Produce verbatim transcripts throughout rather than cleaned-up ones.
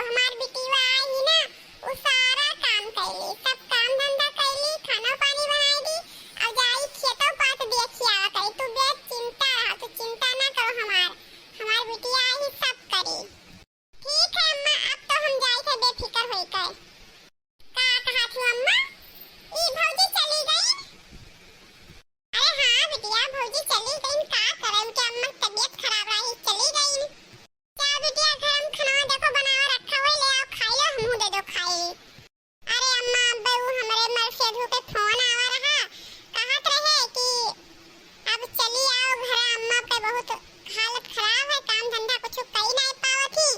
हमार बिटिया आई ही ना, उ सारा काम कैली, सब काम धंधा कैली, खाना पानी बनाई दी, और जाई खेतों पात देखी आवा करी। तू बेचिंता रहा, तू चिंता ना करो हमार, हमार बिटिया आई ही सब करी। ठीक है अम्मा, अब तो हम जाई थे बेफिकर होई के। का कहा थी अम्मा? ई भौजी चली गई? अरे हाँ बिटिया, भौजी चली गई, का करे, उनके अम्मा की तबीयत खराब रही, चली गई। जा बिटिया, घर में खाना देखो बनावा रखा हुआ, ले आओ, खाई लो, हमहू दे दो खाई। अरे अम्मा, अब उ हमरे मर्द से धो के फोन आवा रहा, कहत रहे कि अब चली आओ घर, अम्मा के बहुत हालत खराब है, काम धंधा कुछ कई नहीं पावत ही,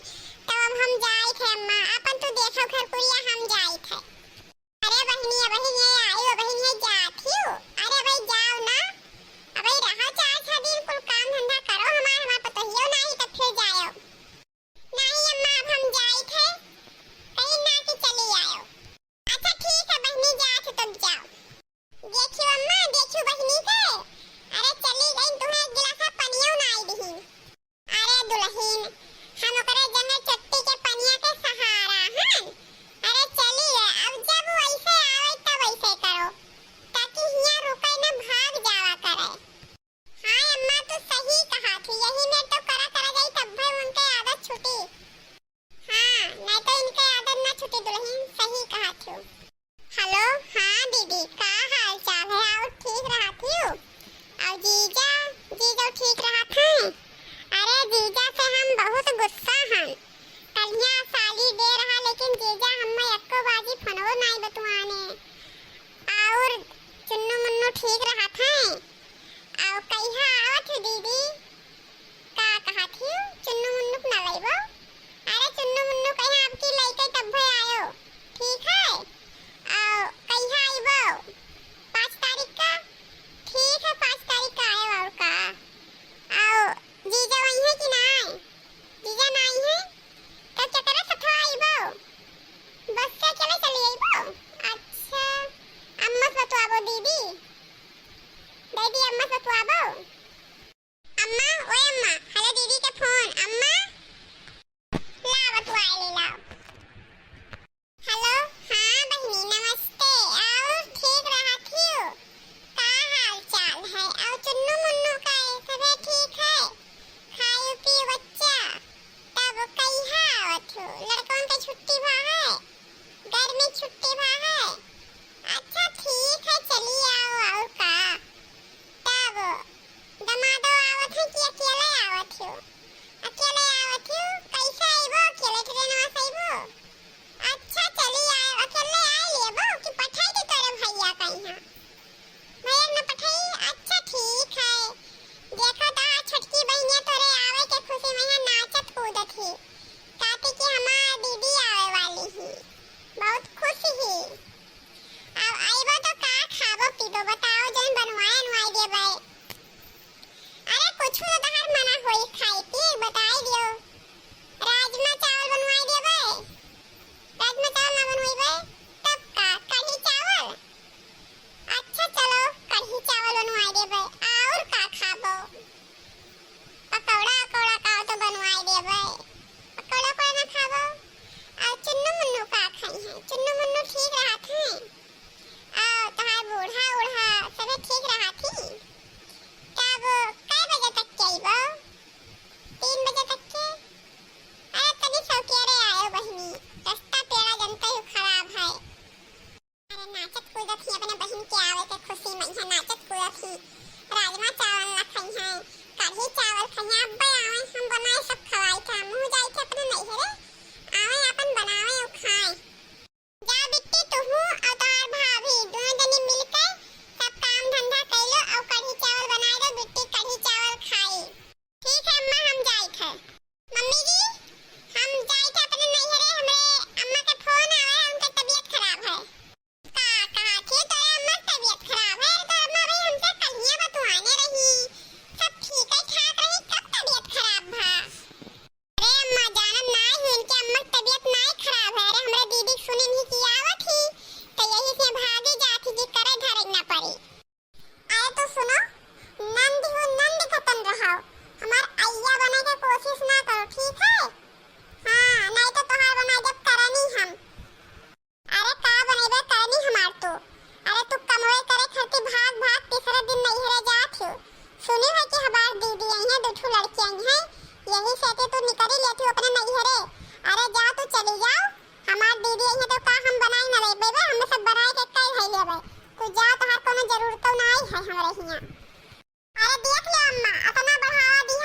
तो अब हम जाइत है अम्मा, अपन तू देखो घर कुरिया, हम जाइत है। अरे बहिनी, अबही ये आई, अबही ये जात ही हो। अरे भाई जाओ ना, अबही रहो चार छह दिन, कुल काम धंधा करो हमार, हमार पतोहियो नाही, तब फिर जाओ। नाही अम्मा, अब हम जाइत है, कहीं ना कि चली आयो। अच्छा ठीक है बहिनी, जात हो तब जाओ। देखियो अम्मा, देखियो बहिनी के, अरे चली गई, तुम्हें एक गिलासा पनियो ना आई दिही। अरे दुलहिन, हम ओकरे जंगल चट्टी के पनिया के सहारा हन। अरे चली रे, अब जब वैसे आवे तब वैसे करो, ताकि हियाँ रुके न भाग जावा करे। हाँ अम्मा, तू सही कहा थी, यही में तो करा करा जाई, तब भाई उनके आदत छूटी। हाँ, नहीं तो इनके आदत ना छूटी दुलहिन, सही कहा थी। हेलो, हाँ दीदी, का हाल चाल है? और ठीक रहा थी? और जीजा, जीजा ठीक रहा थे? अरे जीजा से हम बहुत गुस्सा हन, कलिया साली दे रहा, लेकिन जीजा हमें एको बाजी फोनवो नहीं बतुआने। और चुन्नू मुन्नू ठीक रहा थे? और कहिया आवत हो दीदी? का कहत हियो? चुन्नू मुन्नू के ना लइबो? अरे चुन्नू मुन्नू कहिया आपकी लइके तब्बे आयो, ठीक है? और कहिया आइबो? पाँच तारीख का? ठीक है, पाँच तारीख का आयो। और का? और जीजा वही है कि ना आए? जीजा ना आई है? तब केकरे साथ आइबो? बस से अकेले चली आइबो? अच्छा, अम्मा से बतवाबो दीदी? दीदी अम्मा से बतवाबो? अम्मा, ओए अम्मा, हेलो दीदी के फोन, अम्मा। लाओ, तू आए ले लाओ। हेलो, हाँ बहिनी, नमस्ते। और ठीक रहा थियो? का हाल चाल है? और चुन्नू मुन्नू का है? सभे ठीक है? खाए पी बच्चा? तब कहिया आवत हो? लड़कन के छुट्टी भा है? गर्मी छुट्टी भा है? अच्छा ठीक है, चली आओ, और का। तब दमादो आवत है कि अकेले आवत हो? अकेले आवत हो? कैसे आइबो? अकेले ट्रेनवा से आइबो? अच्छा चली आए, अकेले आए लेबो कि पठाई दे तोरे भैया कहीं? भैया न पठाई? अच्छा ठीक है। देखो तो छोटकी बहिनिया तोरे आवे के खुशी में यहाँ नाचत कूदत ही, कहती कि हमार दीदी आवे वाली ही, बहुत खुश ही। है हमरे हियाँ। अरे देख ले अम्मा, अतना बढ़ावा दी